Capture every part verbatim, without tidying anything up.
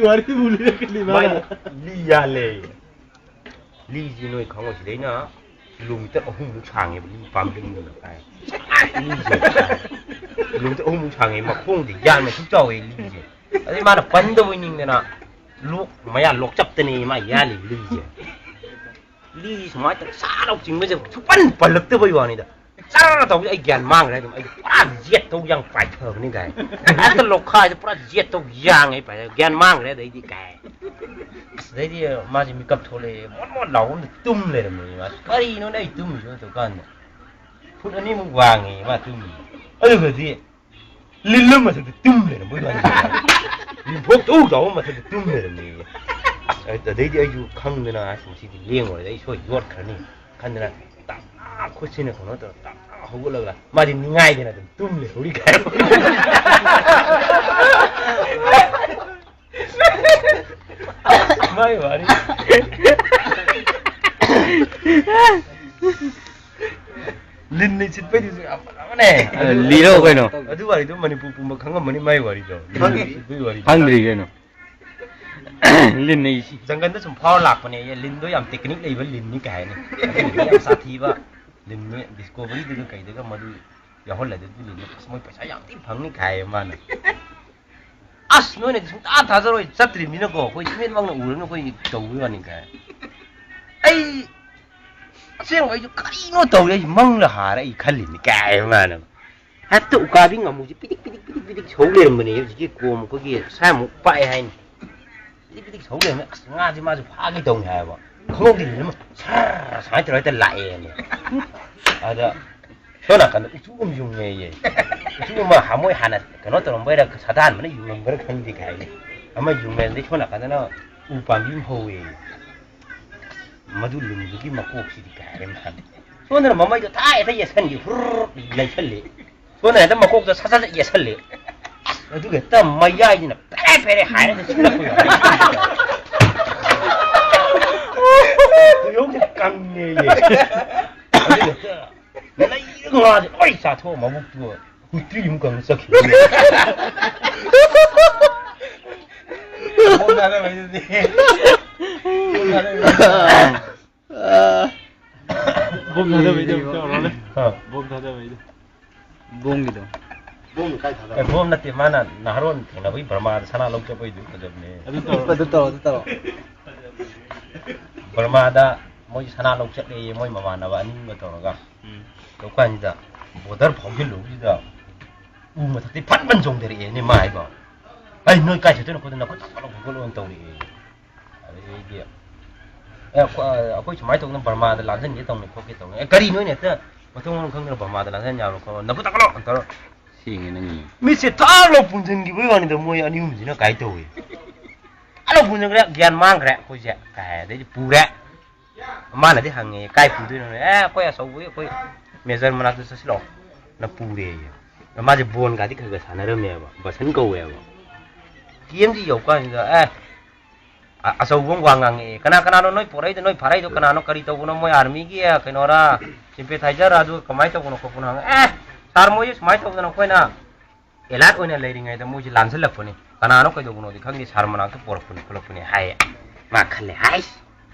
ꯋꯥꯔꯤꯕꯨ ꯂꯤꯔꯛꯀꯅꯤ ꯃꯥꯅ꯫ ꯃꯥꯏ ꯂꯤ ꯌꯥꯜꯂꯦ꯫ ꯂꯤꯁꯤ ꯅꯣꯏ ꯈꯪꯉꯣꯏ, ꯁꯤꯗꯩꯅ ꯀꯤꯂꯣꯃꯤꯇꯔ ꯑꯍꯨꯝꯃꯨꯛ ꯁꯥꯡꯉꯦꯕ ꯂꯤ ꯄꯥꯝꯕꯤꯗꯨꯅ ꯀꯥꯏ꯫ ꯂꯤꯁꯦ ꯀꯤꯂꯣꯃꯤꯇꯔ ꯑꯍꯨꯝꯃꯨꯛ ꯁꯥꯡꯉꯦ, ꯃꯈꯣꯡꯗꯤ ꯌꯥꯝꯅ ꯁꯨꯛ ꯆꯥꯎꯋꯦ ꯂꯤꯁꯦ꯫ ꯑꯗꯩ ꯃꯥꯅ ꯄꯟꯗꯕꯣꯏ ꯅꯤꯡꯗꯅ ꯂꯣꯛ ꯃꯌꯥ ꯂꯣꯛꯆꯞꯇꯅꯦ ꯃꯥ ꯌꯥꯜꯂꯤ ꯂꯤꯁꯦ꯫ ꯂꯤ ꯁꯨꯃꯥꯏꯅ ꯇꯧꯔ ꯁꯥꯔ ꯂꯥꯎ ꯆꯤꯡꯕꯁꯦ ꯁꯨꯛꯄꯟ ꯄꯜꯂꯛꯇꯕꯩ ꯋꯥꯅꯤꯗ꯫ ꯆꯔ ꯇꯧꯕꯁꯦ ꯑꯩ ꯒ꯭ꯌꯥꯟ ꯃꯥꯡꯈ꯭ꯔꯦ ꯑꯗꯨꯝ꯫ ꯑꯩꯗꯤ ꯄꯨꯔꯥ ꯌꯦꯠꯇꯧ ꯌꯥꯝ ꯄꯥꯏꯊꯕꯅꯤ ꯀꯥꯏ꯫ ꯍꯦꯛꯇ ꯂꯣꯛꯈꯥꯏꯗ ꯄꯨꯔꯥ ꯌꯦꯠꯇꯧ ꯌꯥꯡꯉꯦ ꯑꯩ ꯄꯥꯏꯊꯕ꯫ ꯒ꯭ꯌꯥꯟ ꯃꯥꯡꯈ꯭ꯔꯦ ꯑꯗꯩꯗꯤ ꯀꯥꯏ꯫ ꯑꯁ ꯑꯗꯩꯗꯤ ꯃꯥꯁꯦ ꯃꯤꯀꯞ ꯊꯣꯛꯂꯛꯑꯦ꯫ ꯃꯣꯠ ꯃꯣꯠ ꯂꯥꯎꯕ ꯑꯃꯗ ꯇꯨꯝ ꯂꯩꯔꯝꯃꯦ ꯃꯥꯁꯦ꯫ ꯀꯔꯤꯅꯣꯅꯦ ꯑꯩ ꯇꯨꯝꯃꯤꯁꯤꯕꯣ ꯇꯧ ꯀꯥꯟꯗ ꯐꯨꯠ ꯑꯅꯤꯃꯨꯛ ꯋꯥꯡꯉꯦ ꯃꯥ ꯇꯨꯝꯃꯤ꯫ ꯑꯗꯨꯒꯗꯤ ꯂꯤꯜ ꯑꯃ ꯃꯊꯛꯇ ꯇꯨꯝ ꯂꯩꯔꯝꯕ ꯋꯥꯅꯤ꯫ ꯂꯤꯟꯊꯣꯛ ꯇꯧ ꯇꯧꯕ ꯃꯊꯛꯇ ꯇꯨꯝ ꯂꯩꯔꯝꯃꯦ꯫ ꯑꯁ ꯑꯗꯩꯗꯤ ꯑꯩꯁꯨ ꯈꯪꯗꯅ ꯑꯁ ꯃꯁꯤꯗꯤ ꯂꯦꯡꯉꯨꯔꯗꯤ ꯑꯩ ꯁꯣꯏ ꯌꯣꯠꯈ꯭ꯔꯅꯤ ꯈꯟꯗꯅ ꯇꯞꯅ ꯈꯨꯠꯁꯤꯅ ꯀꯩꯅꯣ ꯇꯧꯔ ꯇꯞꯅ ꯍꯧꯒꯠꯂꯒ ꯃꯥꯗꯤ ꯅꯤꯡꯉꯥꯏꯗꯅ ꯑꯗꯨꯝ ꯇꯨꯝ ꯂꯩꯍꯧꯔꯤ ꯀꯥꯏ꯫ ꯃꯥꯏ ꯋꯥꯔꯤ꯫ ꯂꯤꯟꯅ ꯆꯤꯠꯄꯩꯗꯨꯁꯨ ꯌꯥꯝ ꯐꯖꯕꯅꯦ꯫ ꯑ, ꯂꯤꯔꯛꯑꯣ ꯀꯩꯅꯣ꯫ ꯑꯗꯨ ꯋꯥꯔꯤꯗꯣ ꯃꯅꯤꯄꯨꯔ ꯄꯨꯝꯕ ꯈꯪꯉꯝꯃꯅꯤ ꯃꯥꯏ ꯋꯥꯔꯤꯗꯣ꯫ ꯈꯪꯗ꯭ꯔꯤ꯫ ꯑꯗꯨꯏ ꯋꯥꯔꯤꯗꯣ꯫ ꯈꯪꯗ꯭ꯔꯤ ꯀꯩꯅꯣ꯫ ꯂꯤꯟꯅ ꯏꯁꯤ-, ꯖꯪꯒꯜꯗ ꯁꯨꯝ ꯐꯥꯎꯔ ꯂꯥꯛꯄꯅꯦ꯫ ꯂꯤꯟꯗꯣ ꯌꯥꯝ ꯇꯦꯛꯅꯤꯛ ꯂꯩꯕ ꯂꯤꯟꯅꯤ ꯀꯩ ꯍꯥꯏꯅꯤ꯫ ꯌꯥꯝ ꯁꯥꯊꯤꯕ ꯂꯤꯟꯅꯤ꯫ ꯗꯤꯁꯀꯣꯚꯔꯤꯗꯨꯒ ꯀꯩꯗꯒ ꯃꯗꯨ ꯌꯥꯎꯍꯜꯂꯗꯤ ꯑꯗꯨ ꯂꯤꯟꯗꯣ ꯑꯁ ꯃꯣꯏ ꯄꯩꯁꯥ ꯌꯥꯝ ꯊꯤ ꯐꯪꯅꯤ ꯀꯥꯏꯌꯦ ꯃꯥꯅ꯫ ꯑꯁ ꯅꯣꯏꯅꯗꯤ ꯁꯨꯡꯊꯥ ꯊꯥꯖꯔꯣꯏ, ꯆꯠꯇ꯭ꯔꯤꯕꯅꯤꯅꯀꯣ꯫ ꯑꯩꯈꯣꯏ ꯏꯃꯤꯠꯃꯛꯅ ꯎꯔꯅ ꯑꯩꯈꯣꯏ ꯇꯧꯕꯒꯤ ꯋꯥꯅꯤ ꯀꯥꯏ꯫ ꯑꯩ ꯑꯁꯦꯡꯕ ꯑꯩꯁꯨ ꯀꯔꯤꯅꯣ ꯇꯧꯔꯦ, ꯑꯩꯁꯨ ꯃꯪꯂ ꯍꯥꯔ ꯑꯩ ꯈꯜꯂꯤꯅꯤ ꯀꯥꯏ ꯃꯥꯅ꯫ ꯍꯦꯛꯇ ꯎꯀꯥꯕꯤ ꯉꯥꯃꯨꯁꯦ ꯄꯤꯗꯤꯛ ꯄꯤꯗꯤꯛ ꯄꯤꯗꯤꯛ ꯄꯤꯗꯤꯛ ꯁꯧ ꯂꯩꯔꯝꯕꯅꯦ꯫ ꯍꯧꯖꯤꯛꯀꯤ ꯀꯣꯝ ꯑꯩꯈꯣꯏꯒꯤ ꯁ꯭ꯋꯥꯏꯃꯨꯛ ꯄꯥꯛꯑꯦ ꯍꯥꯏꯅꯤ꯫ ꯄꯤꯗꯤꯛ ꯄꯤꯗꯤꯛ ꯁꯧ ꯂꯩꯔꯝꯃꯦ꯫ ꯑꯁ ꯉꯥꯁꯦ ꯃꯥꯁꯨ ꯐꯥꯒꯦ ꯇꯧꯅꯤ ꯍꯥꯏꯕ꯫ ꯈꯪꯍꯧꯗꯦ ꯂꯤꯟ ꯑꯃ ꯁꯔ ꯁꯨꯃꯥꯏꯅ ꯇꯧꯔ ꯍꯦꯛꯇ ꯂꯥꯛꯑꯦꯅꯦ꯫ ꯑꯗ ꯁꯣꯝ ꯅꯥꯀꯟꯗ ꯎꯆꯨ ꯑꯃ ꯌꯨꯡꯉꯦꯌꯦ꯫ ꯎꯆꯨ ꯑꯃ ꯍꯥ-, ꯃꯣꯏ ꯍꯥꯟꯅ ꯀꯩꯅꯣ ꯇꯧꯔꯝꯕꯩꯔ ꯁꯥꯗꯥꯟꯕꯅ ꯌꯨꯡꯉꯝꯕꯔ ꯈꯪꯗꯦ ꯀꯥꯏꯅ꯫ ꯑꯃ ꯌꯨꯡꯉꯦ꯫ ꯑꯗꯩ ꯁꯣꯝ ꯅꯥꯀꯟꯗꯅ ꯎ ꯄꯥꯝꯕꯤ ꯑꯃ ꯍꯧꯋꯦꯌꯦ꯫ ꯃꯗꯨ ꯂꯤꯟꯗꯨꯒꯤ ꯃꯀꯣꯛꯁꯤꯗꯤ ꯀꯥꯏ ꯍꯥꯏꯔꯦ ꯃꯥꯅ꯫ ꯁꯣꯝꯗꯅ ꯃꯃꯩꯗꯣ ꯊꯥ ꯍꯦꯛꯇ ꯌꯦꯠꯁꯟꯈꯤ꯫ ꯍꯨꯔꯔ ꯂꯩꯁꯜꯂꯤ꯫ ꯁꯣꯝꯗꯅ ꯍꯦꯛꯇ ꯃꯀꯣꯛꯇ ꯁꯠ ꯁꯠ ꯁꯠ ꯌꯦꯠꯁꯜꯂꯤ꯫ ꯑꯗꯨꯒ ꯍꯦꯛꯇ ꯃꯌꯥꯏꯁꯤꯅ ꯐꯦꯔꯦ ꯐꯦꯔꯦ ꯍꯥꯏꯔꯒ ꯆꯤꯛꯂꯛꯄ ꯌꯥꯎꯔꯦ꯫ ꯈꯣꯏꯔꯧꯁꯦ ꯀꯪꯉꯦꯌꯦ꯫ ꯑꯗꯨꯒ ꯍꯦꯛꯇ ꯂꯩꯔ ꯉꯥꯁꯦ ꯂꯣꯏ ꯆꯥꯊꯣꯛꯑ ꯃꯕꯨꯛꯇꯨ ꯍꯨꯏꯇ꯭ꯔꯤ ꯑꯃ ꯀꯪꯉ ꯆꯠꯈꯤꯕ꯫ ꯕꯣꯝ ꯊꯥꯗꯕꯩꯗꯨꯗꯤ꯫ ꯕꯣꯝ ꯊꯥꯗꯕꯩꯗꯨꯗꯤ꯫ ꯑ, ꯕꯣꯝ ꯊꯥꯗꯕꯩꯗꯣ ꯇꯧꯔꯣꯅꯦ꯫ ꯑ꯫ ꯕꯣꯝ ꯊꯥꯗꯕꯩꯗꯣ꯫ ꯕꯣꯝꯒꯤꯗꯣ꯫ ꯕꯣꯝ ꯀꯥꯏ ꯊꯥꯗꯕ? ꯑꯦ, ꯕꯣꯝ ꯅꯠꯇꯦ, ꯃꯥꯅ ꯅꯍꯥꯔꯣꯟ ꯊꯦꯡꯅꯕꯒꯤ ꯕꯔꯃꯥꯗ ꯁꯅꯥ ꯂꯧ ꯆꯠꯄꯩꯗꯨ ꯐꯖꯕꯅꯦ꯫ ꯑꯗꯨ ꯇꯧꯔꯣ꯫ ꯑꯗꯨ ꯇꯧꯔꯣ, ꯑꯗꯨ ꯇꯧꯔꯣ꯫ ꯕꯔꯃꯥꯗ ꯃꯣꯏ ꯁꯅꯥ ꯂꯧ ꯆꯠꯂꯦꯌꯦ, ꯃꯣꯏ ꯃꯃꯥꯟꯅꯕ ꯑꯅꯤꯒ ꯇꯧꯔꯒ꯫ ꯎꯝ꯫ ꯇꯧꯀꯥꯟꯁꯤꯗ border ꯐꯥꯎꯖꯤꯜꯂꯨꯕꯁꯤꯗ ꯎ ꯃꯊꯛꯇꯩ ꯐꯟ ꯐꯟ ꯆꯣꯡꯊꯔꯛꯑꯦꯅꯦ ꯃꯥ ꯍꯥꯏꯕ꯫ "ꯑꯩ ꯅꯣꯏ ꯀꯥꯏ ꯆꯠꯇꯣꯏꯅꯣ ꯈꯣꯠꯇꯣꯏꯅꯣ? ꯅꯈꯨꯠ ꯊꯥꯡꯒꯠꯂꯣ ꯈꯣꯠꯀꯠꯂꯣꯅ" ꯇꯧꯔꯛꯑꯦ꯫ ꯑꯗꯩꯗꯤ, "ꯑꯦ, ꯑꯩꯈꯣꯏ, ꯑꯩꯈꯣꯏ ꯁꯨꯃꯥꯏꯅ ꯇꯧꯗꯅ ꯕꯔꯃꯥꯗ ꯂꯥꯟꯖꯟꯒꯦ ꯇꯧꯅꯤ ꯈꯣꯠꯀꯦ ꯇꯧꯅꯤ"꯫ "ꯑꯦ, ꯀꯔꯤꯅꯣ ꯅꯣꯏꯅ ꯍꯦꯛꯇ ꯃꯊꯣꯡ ꯃꯔꯝ ꯈꯪꯗꯅ ꯕꯔꯃꯥꯗ ꯂꯥꯟꯖꯟ ꯌꯥꯕ꯭ꯔꯣ ꯈꯣꯠꯂꯣ? ꯅꯈꯨꯠ ꯊꯥꯡꯒꯠꯂꯣ" ꯇꯧꯔ ꯁꯤꯉꯦ ꯅꯪꯒꯤ꯫ ꯃꯤꯠꯁꯦ ꯊꯥꯛ ꯂꯥꯎ ꯄꯨꯟꯁꯤꯟꯈꯤꯕꯒꯤ ꯋꯥꯅꯤꯗ, ꯃꯣꯏ ꯑꯅꯤ ꯑꯍꯨꯝꯁꯤꯅ ꯀꯥꯏ ꯇꯧꯏ꯫ ꯊꯥꯛ ꯂꯥꯎ ꯄꯨꯟꯁꯤꯟꯈ꯭ꯔꯦ, ꯒ꯭ꯌꯥꯟ ꯃꯥꯡꯈ꯭ꯔꯦ ꯑꯩꯈꯣꯏꯁꯦ꯫ ꯀꯥꯏ ꯑꯗꯩꯗꯤ ꯄꯨꯔꯦ꯫ ꯃꯥꯅꯗꯤ ꯍꯪꯉꯦ, "ꯀꯥꯏ ꯄꯨꯗꯣꯏꯅꯣ?" "ꯑꯦ, ꯑꯩꯈꯣꯏ ꯑꯆꯧꯕꯒꯤ, ꯑꯩꯈꯣꯏ ꯃꯦꯖꯔ ꯃꯅꯥꯛꯇ ꯆꯠꯁꯤꯜꯂꯛꯑꯣ" ꯅ ꯄꯨꯔꯦꯌꯦ꯫ ꯃꯥꯁꯦ ꯕꯣꯟꯒꯗꯤ ꯈꯔ ꯈꯔ ꯁꯥꯟꯅꯔꯝꯃꯦꯕ, ꯕꯁꯟ ꯀꯧꯋꯦꯕ꯫ ꯀꯦꯝꯁꯤ ꯌꯧꯀꯥꯟꯁꯤꯗ, ꯑꯦ, ꯑ-, ꯑꯆꯧꯕ ꯑꯃ ꯋꯥ ꯉꯥꯡꯉꯛꯑꯦ, "ꯀꯅꯥ ꯀꯅꯥꯅꯣ ꯅꯣꯏ ꯄꯣꯔꯛꯏꯗꯣ? ꯅꯣꯏ ꯐꯥꯔꯛꯏꯗꯣ ꯀꯅꯥꯅꯣ? ꯀꯔꯤ ꯇꯧꯕꯅꯣ? ꯃꯣꯏ ꯑꯥꯔꯃꯤꯒꯤ, ꯑ, ꯀꯩꯅꯣꯔꯥ, ꯁꯤꯝꯄꯦꯊꯥꯏꯖꯔ ꯑꯗꯨ ꯀꯃꯥꯏꯅ ꯇꯧꯕꯅꯣ ꯈꯣꯠꯄꯅꯣ?" ꯍꯪꯉꯦ꯫ "ꯑꯦ, ꯁꯥꯔ, ꯃꯣꯏꯁꯦ ꯁꯨꯃꯥꯏꯅ ꯇꯧꯗꯅ ꯑꯩꯈꯣꯏꯅ ꯑꯦꯂꯥꯔꯠ ꯑꯣꯏꯅ ꯂꯩꯔꯤꯉꯩꯗ ꯃꯣꯏꯁꯦ ꯂꯥꯟꯁꯤꯜꯂꯛꯄꯅꯤ, ꯀꯅꯥꯅꯣ ꯀꯩꯗꯧꯕꯅꯣꯗꯤ ꯈꯪꯗꯦ, ꯁꯥꯔ ꯃꯅꯥꯛꯇ ꯄꯣꯔꯛꯄꯅꯤ ꯈꯣꯠꯂꯛꯄꯅꯤ" ꯍꯥꯏꯌꯦ꯫ ꯃꯥ ꯈꯜꯂꯦ, "ꯍꯥꯏꯁ,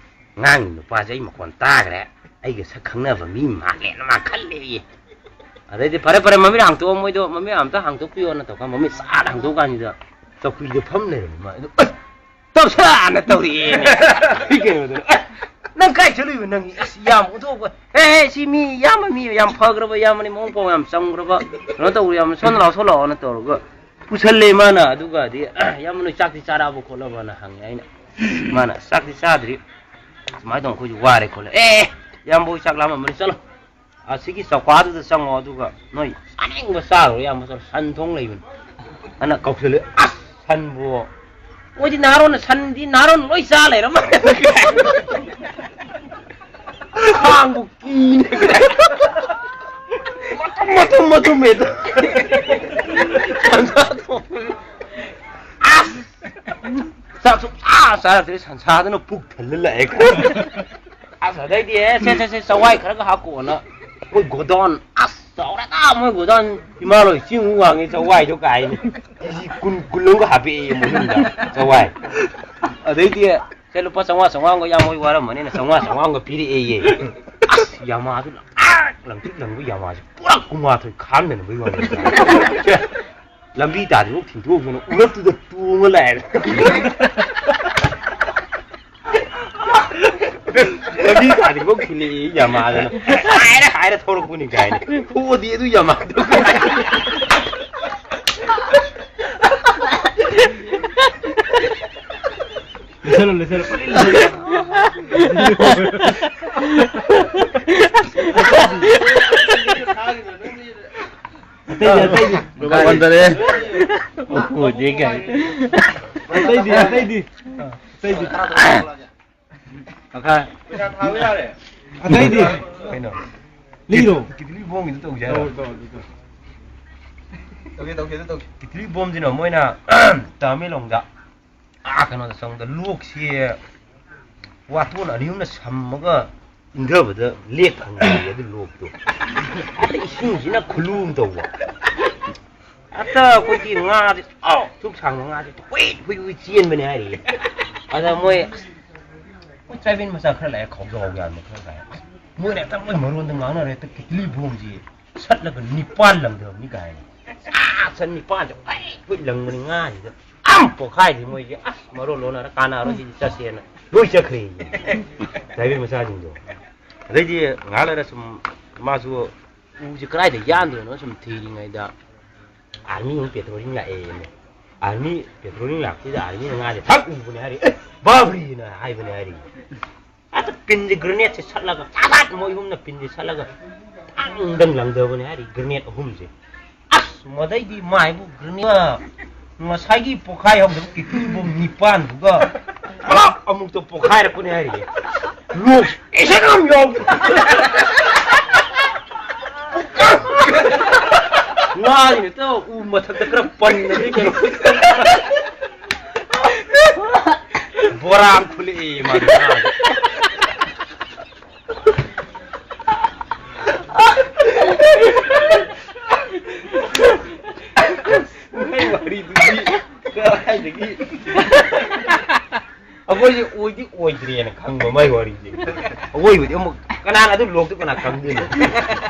ꯑꯉꯥꯡꯒꯤ ꯅꯨꯄꯥꯁꯦ ꯑꯩ ꯃꯈꯣꯟ ꯇꯥꯈ꯭ꯔꯦ, ꯑꯩꯒ ꯁꯛ ꯈꯪꯅꯕ ꯃꯤ ꯃꯥꯜꯂꯦꯅ" ꯃꯥ ꯈꯜꯂꯦꯌꯦ꯫ ꯑꯗꯩꯗꯤ, "ꯐꯔꯦ, ꯐꯔꯦ, ꯃꯃꯤꯠ ꯍꯥꯡꯇꯣꯛꯑꯣ, ꯃꯣꯏꯗꯣ ꯃꯃꯤꯠ ꯑꯝꯇ ꯍꯥꯡꯇꯣꯛꯄꯤꯌꯣꯅ" ꯇꯧꯀꯥꯟ, ꯃꯃꯤꯠ ꯆꯥꯗ ꯍꯥꯡꯇꯣꯛꯑꯀꯥꯟꯁꯤꯗ ꯆꯧꯀ꯭ꯔꯤꯗ ꯐꯝ ꯂꯩꯔꯝꯃꯤ ꯃꯥ꯫ ꯑꯗꯨ, "ꯑꯁ, ꯇꯧꯁꯜꯂꯛꯑꯅ" ꯇꯧꯔꯛꯑꯦꯅꯦ꯫ ꯑꯩ ꯀꯩꯅꯣꯗꯨꯅ, "ꯑꯦ, ꯅꯪ ꯀꯥꯏ ꯆꯠꯂꯨꯏꯕ ꯅꯪꯒꯤ? ꯑꯁ, ꯌꯥꯝ ꯑꯣꯟꯊꯣꯛꯄ, ꯑꯦ, ꯑꯦ, ꯁꯤ ꯃꯤ ꯏꯌꯥꯝꯕ, ꯃꯤ ꯌꯥꯝ ꯐꯈ꯭ꯔꯕ ꯏꯌꯥꯝꯕꯅꯤ, ꯃꯑꯣꯡ ꯄꯥꯎ ꯌꯥꯝ ꯆꯝꯈ꯭ꯔꯕ, ꯀꯩꯅꯣ ꯇꯧꯕ ꯏꯌꯥꯝꯕ, ꯁꯣꯟ ꯂꯥꯛꯑꯣ, ꯁꯣꯟ ꯂꯥꯛꯑꯣꯅ" ꯇꯧꯔꯒ ꯄꯨꯁꯜꯂꯦ ꯃꯥꯅ꯫ ꯑꯗꯨꯒꯗꯤ, "ꯏꯌꯥꯝꯕ, ꯅꯣꯏ ꯆꯥꯛꯇꯤ ꯆꯥꯔꯛꯑꯕ ꯈꯣꯠꯂꯕꯅ?" ꯍꯪꯉꯦ ꯑꯩꯅ꯫ ꯃꯥꯅ, "ꯆꯥꯛꯇꯤ ꯆꯥꯗ꯭ꯔꯤ, ꯁꯨꯃꯥꯏꯅ ꯇꯧꯅ ꯑꯩꯈꯣꯏꯁꯨ ꯋꯥꯔꯦ ꯈꯣꯠꯂꯦ"꯫ "ꯑꯦ, ꯏꯌꯥꯝꯕ ꯍꯣꯏ ꯆꯥꯛ ꯂꯥꯝꯃꯝꯃꯅꯤ, ꯆꯠꯂꯣ꯫ ꯑꯁꯤꯒꯤ ꯆꯧꯀꯥꯗꯨꯗ ꯆꯪꯉꯣ, ꯑꯗꯨꯒ ꯅꯣꯏ ꯆꯥꯅꯤꯡꯕ ꯆꯥꯔꯣ, ꯏꯌꯥꯝꯕ, ꯆꯠꯂꯣ, ꯁꯟ ꯊꯣꯡ ꯂꯩꯕꯅꯤ"꯫ ꯑꯅ ꯀꯧꯁꯜꯂꯦ꯫ ꯑꯁ, ꯁꯟꯕꯨ꯫ ꯃꯣꯏꯗꯤ ꯅꯍꯥꯔꯣꯟꯅ ꯁꯟꯗꯤ ꯅꯍꯥꯔꯣꯟ ꯂꯣꯏ ꯆꯥ ꯂꯩꯔꯝꯃꯦ꯫ ꯈꯥꯡꯕꯨ ꯀꯤꯅꯦ꯫ ꯃꯇꯨꯝ, ꯃꯇꯨꯝ, ꯃꯇꯨꯝ ꯍꯦꯛꯇ꯫ ꯁꯟꯁꯥ ꯊꯣꯡꯕ꯫ ꯑꯁ! ꯆꯥꯛ ꯁꯨꯡꯆꯥ ꯆꯥꯔꯛꯇ꯭ꯔꯦ, ꯁꯟꯁꯥꯗꯨꯅ ꯄꯨꯛ ꯊꯜꯂ ꯂꯥꯛꯑꯦ꯫ ꯑꯁ, ꯑꯗꯩꯗꯤ, "ꯑꯦ, ꯁꯦ, ꯁꯦ, ꯁꯦ, ꯆꯋꯥꯏ ꯈꯔꯒ ꯍꯥꯞꯀꯣꯅ" ꯑꯩꯈꯣꯏ ꯒꯣꯗꯥꯎꯟ, ꯑꯁ! ꯆꯥꯎꯔꯦꯗ ꯃꯣꯏ ꯒꯣꯗꯥꯎꯟ꯫ ꯏꯃꯥ ꯂꯣꯏ ꯆꯤꯡ ꯋꯥꯡꯉꯤ ꯆꯋꯥꯏꯗꯣ ꯀꯥꯏꯅ꯫ ꯀꯦ ꯖꯤ ꯀꯨꯟ, ꯀꯨꯟ ꯑꯃꯒ ꯍꯥꯞꯄꯛꯑꯦ ꯃꯣꯏ ꯌꯨꯝꯗ ꯆꯋꯥꯏ꯫ ꯑꯗꯩꯗꯤ ꯁꯦ ꯂꯨꯄꯥ ꯆꯥꯝꯃꯉꯥ, ꯆꯥꯝꯃꯉꯥ ꯑꯃꯒ ꯏꯌꯥꯝꯕ ꯍꯣꯏ ꯋꯥꯔꯝꯃꯅꯤꯅ ꯆꯥꯝꯃꯉꯥ, ꯆꯥꯝꯃꯉꯥ ꯑꯃꯒ ꯄꯤꯔꯛꯑꯦꯌꯦ꯫ ꯑꯁ, ꯌꯥꯃꯥꯗꯨ ꯂꯪꯇ꯭ꯔꯤꯛ ꯂꯪꯕ ꯌꯥꯃꯥꯁꯦ ꯄꯨꯔꯥ ꯀꯨꯟꯃꯥꯊꯣꯏ ꯈꯥꯝꯗꯅꯕꯒꯤ ꯋꯥꯅꯤ꯫ ꯁꯦ, ꯂꯝꯕꯤ ꯇꯥꯗ꯭ꯔꯤꯐꯥꯎ ꯊꯤꯟꯗꯣꯛꯎꯗꯅ ꯎꯔꯛꯇꯨꯗ ꯇꯣꯡꯉ ꯂꯥꯛꯑꯦ꯫ ꯂꯝꯕꯤ ꯇꯥꯗ꯭ꯔꯤꯐꯥꯎ ꯊꯤꯜꯂꯛꯑꯦ ꯌꯥꯃꯥꯗꯅ꯫ ꯍꯥꯏꯔ ꯍꯥꯏꯔ ꯊꯧꯔꯛꯄꯅꯤ ꯀꯥꯏꯅ꯫ ꯐꯨꯗꯤ ꯑꯗꯨ ꯌꯥꯃꯥꯗꯣ꯫ ꯂꯩꯁꯜꯂꯣ, ꯂꯩꯁꯜꯂꯣ, ꯄꯪꯂꯩ ꯂꯩꯁꯜꯂꯣ꯫ ꯑꯇꯩꯗꯤ, ꯑꯇꯩꯗꯤ꯫ ꯋꯥꯟꯗꯔꯦ꯫ ꯑꯣꯍꯣꯗꯤ ꯀꯥꯏ꯫ ꯑꯇꯩꯗꯤ, ꯑꯇꯩꯗꯤ꯫ ꯑꯇꯩꯗꯤ꯫ ꯃꯈꯥ꯫ ꯑꯇꯩꯗꯤ꯫ ꯀꯩꯅꯣ? ꯂꯤꯔꯣ꯫ ꯀꯤꯠꯂꯤ ꯕꯣꯝꯒꯤꯗꯣ ꯇꯧꯁꯦ ꯍꯥꯏꯔꯣ? ꯇꯧ, ꯇꯧ, ꯇꯧ꯫ ꯇꯧꯒꯦ, ꯇꯧꯒꯦ, ꯑꯗꯨ ꯇꯧꯒꯦ꯫ ꯀꯤꯠꯂꯤ ꯕꯣꯝꯁꯤꯅ ꯃꯣꯏꯅ ꯇꯃꯦꯡꯂꯣꯡꯗ, ꯑꯥ, ꯀꯩꯅꯣꯗ ꯆꯪꯕꯗ ꯂꯣꯛꯁꯤ ꯋꯥꯇꯣꯟ ꯑꯅꯤ ꯑꯍꯨꯝꯅ ꯁꯝꯃꯒ ꯏꯪꯊꯕꯗ ꯂꯦꯛ ꯐꯪꯗꯦ ꯑꯗꯨ ꯂꯣꯛꯇꯣ꯫ ꯑꯗ ꯏꯁꯤꯡꯁꯤꯅ ꯈꯨꯂꯨ ꯑꯃ ꯇꯧꯕ꯫ ꯍꯦꯛꯇ ꯑꯩꯈꯣꯏꯒꯤ ꯉꯥꯁꯦ, ꯑꯧ, ꯁꯨꯛ ꯁꯥꯡꯕ ꯉꯥꯁꯦ ꯍꯨꯏ ꯍꯨꯏ ꯍꯨꯏ ꯆꯦꯟꯕꯅꯦ ꯍꯥꯏꯔꯤꯌꯦ꯫ ꯑꯗ ꯃꯣꯏ, ꯑꯁ, ꯃꯣꯏ ꯇ꯭ꯔꯥꯏꯕꯦꯜ ꯃꯆꯥ ꯈꯔ ꯂꯥꯛꯑꯦ, ꯈꯥꯎꯖꯥꯎ ꯌꯥꯟꯕ ꯈꯔ ꯂꯥꯛꯑꯦ꯫ ꯑꯁ, ꯃꯣꯏꯅ ꯍꯦꯛꯇ ꯃꯣꯏ ꯃꯔꯣꯟꯗ ꯉꯥꯡꯅꯔꯦ, ꯍꯦꯛꯇ ꯀꯤꯠꯂꯤ ꯕꯣꯝꯁꯤ ꯁꯠꯂꯒ ꯅꯤꯄꯥꯟ ꯂꯪꯗꯕꯅꯤ ꯀꯥꯏꯅ꯫ ꯑꯥ, ꯁꯟ ꯅꯤꯄꯥꯟꯁꯦ ꯍꯨꯏ ꯍꯨꯏ ꯂꯪꯕꯅꯤ ꯉꯥꯁꯤꯗ꯫ ꯑꯝ ꯄꯣꯛꯈꯥꯏꯗꯦ ꯃꯣꯏꯁꯦ꯫ ꯑꯁ, ꯃꯔꯣꯟ ꯂꯣꯟꯅꯔ ꯀꯥꯟꯅꯔꯣꯏ ꯁꯤꯗꯤ ꯆꯠꯁꯦꯅ ꯂꯣꯏ ꯆꯠꯈ꯭ꯔꯦ꯫ ꯇ꯭ꯔꯥꯏꯕꯦꯜ ꯃꯆꯥꯁꯤꯡꯗꯣ꯫ ꯑꯗꯩꯗꯤ ꯉꯥꯏꯍꯥꯛ ꯂꯩꯔ ꯁꯨꯝ ꯃꯥꯁꯨ ꯎꯁꯦ ꯀꯗꯥꯏꯗ ꯌꯥꯟꯗꯣꯏꯅꯣ ꯁꯨꯝ ꯊꯤꯔꯤꯉꯩꯗ ꯑꯥꯔꯃꯤ ꯑꯃ ꯄꯦꯇ꯭ꯔꯣꯂꯤꯡ ꯂꯥꯛꯑꯦꯅꯦ꯫ ꯑꯥꯔꯃꯤ ꯄꯦꯇ꯭ꯔꯣꯂꯤꯡ ꯂꯥꯛꯄꯁꯤꯗ ꯑꯥꯔꯃꯤꯅ ꯉꯥꯁꯦ ꯊꯛ ꯎꯕꯅꯦ ꯍꯥꯏꯔꯤ, "ꯑꯦ, ꯕꯥꯕ꯭ꯔꯤꯅ" ꯍꯥꯏꯕꯅꯦ ꯍꯥꯏꯔꯤ꯫ ꯑꯗ ꯄꯤꯟꯁꯦ ꯒ꯭ꯔꯦꯅꯦꯠꯁꯦ ꯁꯠꯂꯒ ꯐꯠ ꯐꯠ ꯃꯣꯏ ꯑꯍꯨꯝꯅ ꯄꯤꯟꯁꯦ ꯁꯠꯂꯒ ꯇꯪ ꯗꯪ ꯂꯪꯗꯕꯅꯦ ꯍꯥꯏꯔꯤ ꯒ꯭ꯔꯦꯅꯦꯠ ꯑꯍꯨꯝꯁꯦ꯫ ꯑꯁ, ꯃꯗꯩꯗꯤ ꯃꯥꯏꯕꯨ ꯒ꯭ꯔꯦꯅꯦꯠ ꯉꯁꯥꯏꯒꯤ ꯄꯣꯛꯈꯥꯏ ꯍꯧꯗꯕ ꯀꯤꯇꯨ ꯕꯣꯝ ꯅꯤꯄꯥꯟꯗꯨꯒ ꯄꯨꯂꯞ ꯑꯃꯨꯛꯇ ꯄꯣꯛꯈꯥꯏꯔꯛꯄꯅꯦ ꯍꯥꯏꯔꯤꯌꯦ꯫ ꯂꯣꯛ ꯑꯦꯁꯟ ꯑꯃ ꯌꯥꯎꯗꯦ꯫ ꯉꯥꯁꯤꯅ ꯇꯧ ꯎ ꯃꯊꯛꯇ ꯈꯔ ꯄꯟꯅꯗꯤ ꯀꯩꯅꯣ꯫ ꯕꯣꯔꯥ ꯑꯃ ꯈꯨꯜꯂꯛꯑꯦ ꯃꯥꯗꯤ ꯉꯥꯗꯣ꯫ ꯑꯩꯈꯣꯏꯁꯦ ꯑꯣꯏꯗꯤ ꯑꯣꯏꯗ꯭ꯔꯦꯅ ꯈꯪꯕ ꯃꯥꯏ ꯋꯥꯔꯤꯁꯦ꯫ ꯑꯋꯣꯏꯕꯗꯤ ꯑꯃꯨꯛ ꯀꯅꯥꯅ ꯑꯗꯨ ꯂꯣꯛꯇꯣ ꯀꯅꯥ ꯈꯪꯗꯣꯏꯅꯣ?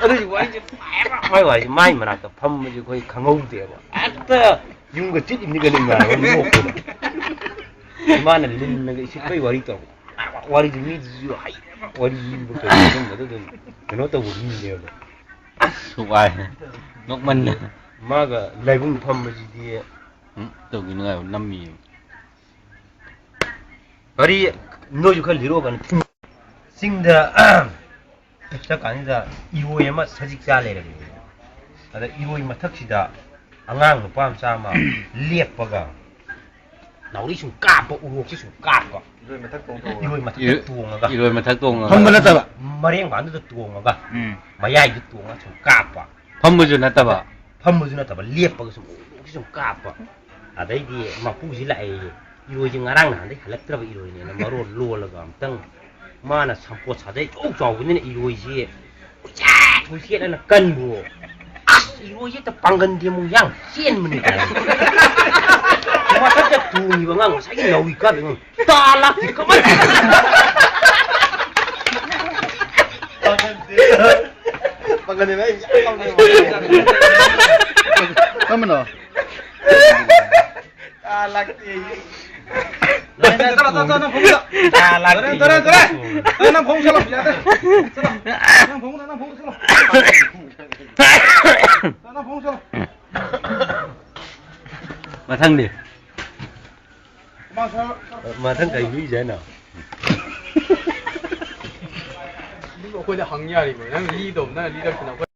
ꯑꯗꯨꯒꯤ ꯋꯥꯔꯤꯁꯦ ꯅꯨꯡꯉꯥꯏꯕ, ꯃꯥꯏ ꯋꯥꯔꯤꯁꯦ꯫ ꯃꯥꯏ ꯃꯅꯥꯛꯇ ꯐꯝꯕꯁꯦ ꯑꯩꯈꯣꯏ ꯈꯪꯍꯧꯗꯦꯕ꯫ ꯍꯦꯛꯇ ꯌꯨꯝꯒ ꯆꯤꯠꯂꯤꯕꯅꯤ ꯀꯩꯅꯣ, ꯏꯃꯥꯟꯅꯕ ꯅꯣꯛꯄꯗ꯫ ꯏꯃꯥꯅ ꯂꯤꯟꯅꯒ ꯏꯁꯤꯠꯄꯩ ꯋꯥꯔꯤ ꯇꯧꯔꯛꯄ꯫ ꯋꯥꯔꯤꯁꯦ ꯃꯤꯗꯨꯁꯨ ꯍꯩꯔꯕ ꯋꯥꯔꯤ ꯂꯤꯕ ꯀꯩꯅꯣ, ꯑꯗꯨꯝꯕꯗ ꯑꯗꯨꯝ ꯀꯩꯅꯣ ꯇꯧꯕ ꯃꯤꯅꯦꯕ꯫ ꯑꯁ, ꯋꯥꯏ꯫ ꯅꯣꯛꯃꯟꯗꯅ꯫ ꯃꯥꯒ ꯂꯥꯏꯕꯨꯡ ꯐꯝꯕꯁꯤꯗꯤ꯫ ꯎꯝ, ꯇꯧꯒꯦ ꯅꯨꯡꯉꯥꯏꯕ ꯅꯝꯃꯤꯌꯦ꯫ ꯋꯥꯔꯤ ꯅꯣꯏꯁꯨ ꯈꯔ ꯂꯤꯔꯛꯑꯣ ꯀꯩꯅꯣ꯫ ꯆꯤꯡꯗ ꯆꯠꯀꯥꯟꯁꯤꯗ ꯏꯔꯣꯏ ꯑꯃ ꯁꯖꯤꯛ ꯆꯥ ꯂꯩꯔꯝꯃꯤ꯫ ꯑꯗ ꯏꯔꯣꯏ ꯃꯊꯛꯁꯤꯗ ꯑꯉꯥꯡ ꯅꯨꯄꯥ ꯃꯆꯥ ꯑꯃ ꯂꯦꯞꯄꯒ ꯅꯥꯎꯔꯤ ꯁꯨꯝ ꯀꯥꯞꯄ, ꯎꯔꯣꯛꯁꯤ ꯁꯨꯝ ꯀꯥꯞꯄ꯫ ꯏꯔꯣꯏ ꯃꯊꯛ ꯇꯣꯡꯊꯧꯕ꯫ ꯏꯔꯣꯏ ꯃꯊꯛꯇ ꯏꯔꯣꯏ-, ꯇꯣꯡꯉꯒ꯫ ꯏꯔꯣꯏ ꯃꯊꯛ ꯇꯣꯡꯉꯒ꯫ ꯐꯝꯕ ꯅꯠꯇꯕ꯫ ꯃꯔꯦꯡꯕꯥꯟꯗꯨꯗ ꯇꯣꯡꯉꯒ꯫ ꯎꯝ꯫ ꯃꯌꯥꯏꯗꯨ ꯇꯣꯡꯉꯒ ꯁꯨꯝ ꯀꯥꯞꯄ꯫ ꯐꯝꯕꯁꯨ ꯅꯠꯇꯕ꯫ ꯐꯝꯕꯁꯨ ꯅꯠꯇꯕ, ꯂꯦꯞꯄꯒ ꯁꯨꯝ, ꯁꯨꯝ ꯀꯥꯞꯄ꯫ ꯑꯗꯩꯗꯤ ꯃꯄꯨꯁꯤ ꯂꯥꯛꯑꯦ꯫ ꯏꯔꯣꯏꯁꯦ ꯉꯔꯥꯡ ꯅꯍꯥꯟꯗꯩ ꯍꯜꯂꯛꯇ꯭ꯔꯕ ꯏꯔꯣꯏꯅꯦꯅ ꯃꯔꯣꯟ ꯂꯣꯜꯂꯒ ꯑꯝꯇꯪ ꯃꯥꯅ ꯁꯝꯄꯣꯠ ꯁꯥꯖꯩ ꯆꯥꯎ ꯆꯥꯎꯕꯅꯤꯅ ꯏꯔꯣꯏꯁꯦ ꯀꯣꯏꯆꯦꯟ ꯀꯣꯏꯆꯦꯟ ꯑꯅ ꯀꯟꯕꯨ꯫ ꯑꯁ, ꯏꯔꯣꯏꯁꯦ ꯍꯦꯛꯇ ꯄꯥꯡꯒꯟꯗꯤ ꯑꯃꯨꯛ ꯌꯥꯡ ꯆꯦꯟꯕꯅꯤ ꯀꯥꯏꯅ꯫ ꯃꯊꯛꯇ ꯇꯣꯡꯉꯤꯕ ꯑꯉꯥꯡ ꯉꯁꯥꯏꯒꯤ ꯅꯥꯎꯔꯤ ꯀꯥꯞꯄꯤ ꯑꯉꯥꯡ ꯇꯥ ꯂꯥꯛꯇꯦ ꯀꯃꯥꯏꯅ ꯇꯧꯔꯤꯅꯣ? ꯄꯥꯡꯒꯟꯗꯤ ꯃꯌꯥꯡ ꯌꯥꯝ ꯀꯪꯉꯦꯕ꯫ ꯀꯔꯝꯕꯅꯣ? ꯇꯥ ꯂꯥꯛꯇꯦ꯫ ꯇꯣꯔꯦꯟ, ꯇꯣꯔꯦꯟ, ꯇꯣꯔꯦꯟ, ꯅꯪ ꯐꯃꯨꯡꯗ꯫ ꯇꯥ ꯂꯥꯛꯇꯦ꯫ ꯇꯣꯔꯦꯟ, ꯇꯣꯔꯦꯟ, ꯇꯣꯔꯦꯟ꯫ ꯅꯪ, ꯅꯪ ꯐꯃꯨꯡ ꯆꯠꯂꯣ, ꯌꯥꯗꯦ꯫ ꯆꯠꯂꯣ꯫ ꯅꯪ ꯐꯃꯨꯡꯗ, ꯅꯪ ꯐꯃꯨꯡꯗ ꯆꯠꯂꯣ꯫ ꯅꯪ ꯐꯃꯨꯡ ꯆꯠꯂꯣ꯫ ꯃꯊꯪꯗꯤ꯫ ꯃꯊꯪ ꯀꯩ ꯍꯨꯏꯁꯦ ꯍꯥꯏꯅꯣ? ꯑꯗꯨꯕꯨ ꯑꯩꯈꯣꯏꯗ ꯍꯪ ꯌꯥꯔꯤꯕ꯭ꯔꯣ? ꯅꯪ ꯂꯤꯗꯧꯕ, ꯅꯪ ꯂꯤꯔꯛꯇꯅ ꯑꯩꯈꯣꯏ